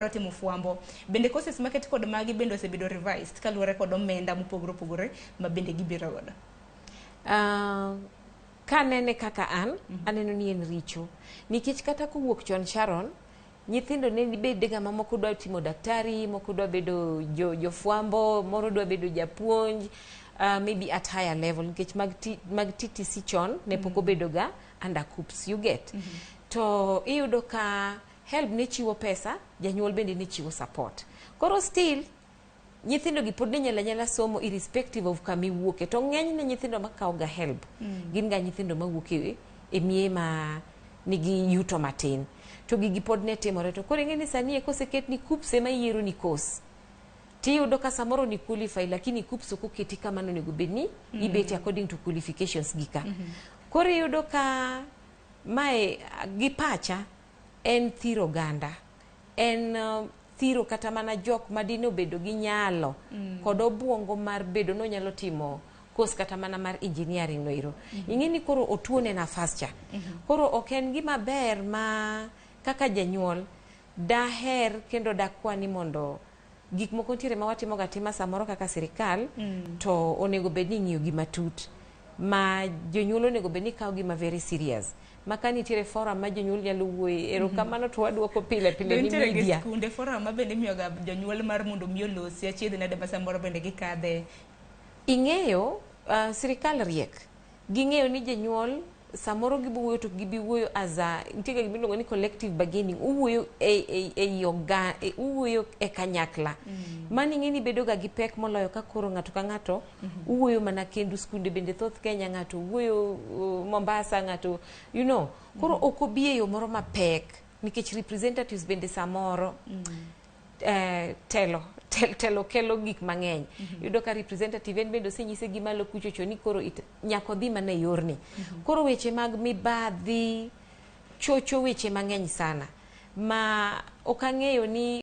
Timo fwambo bende courses maket kod magi bende osebedo revised kaluwore kod omenda mopogore opogore ma bende gibiro godo. Kanene kaka an aneno ni en richo nikech kata kowuok chon, Sharon, nyithindo ne bedega ma moko dwa timo daktari, moko dwa bedo jofwambo, moro dwa bedo japuonj, maybe at higher level nikech mag TTC chon ne pok obedo ga under KUCCPS, you get. To iyudo ka HELB ne chiwo pesa, janyuol bende ne chiwo support. Koro still nyithindo gi pod ne nyalo anyala somo irrespective of kama iwuoke. To ng'enyne nyithindo makawo ga HELB gin ga nyithindo mawuok e miye ma nigi yuto matin, to gigi pod ne timore. To koro ing'e ni sani e koseket ni KUCCPS ema yiero ni course, tiyudo ka samoro ni qualify, lakini KUCCPS ok oketi kama nonego bed ni ibete according to qualifications gi ka. Koro iyudo ka mae gi pacha en thiro oganda, en thiro kata mana jok madine obedo gi nyalo kod obuongo mar bedo nonyalo timo course kata mana mar engineering no ero. Ing'e ni koro otuone nafas cha. Koro ok en gima ber ma kaka janyuol daher kendo dakwa ni mondo gik moko nitiere ma watimo ga tima samoro kaka sirikal to onego bed ni ing'iyo gi matut, ma jonyuol onego bed ni kawo gima very serious, ma ka nitiere forum ma jonyuol nyalo wuoye. Erokamano to waduoko pile pile ni nitiere gi media. Skunde forum ma bende imiyoga jonyuol mar mondo mi olosi achiedh nade ma samoro bende gikadhe. Ing'eyo sirikal riek, ging'eyo ni janyuol samoro gibo wuoyo to gibi wuoyo as a nitie ga gima iluongo ni collective bargaining, uwuoyo e uwuoyo e kanyakla. Mano ing'e ni bedo ga gi pek moloyo ka koro ng'ato ka ng'ato uwuoyo mana kendu. Skunde bende thoth Kenya ng'ato wuoyo Mombasa, ng'ato koro ok obi e yo moro mapek nikech representatives bende samoro telo kelo gik mang'eny. Iyudo ka representative en bende osenyise gi malo kuchocho ni koro nyaka odhi mana e yorni. Koro weche mag mibadhi chocho weche mang'eny sana ma ok ang'eyo ni.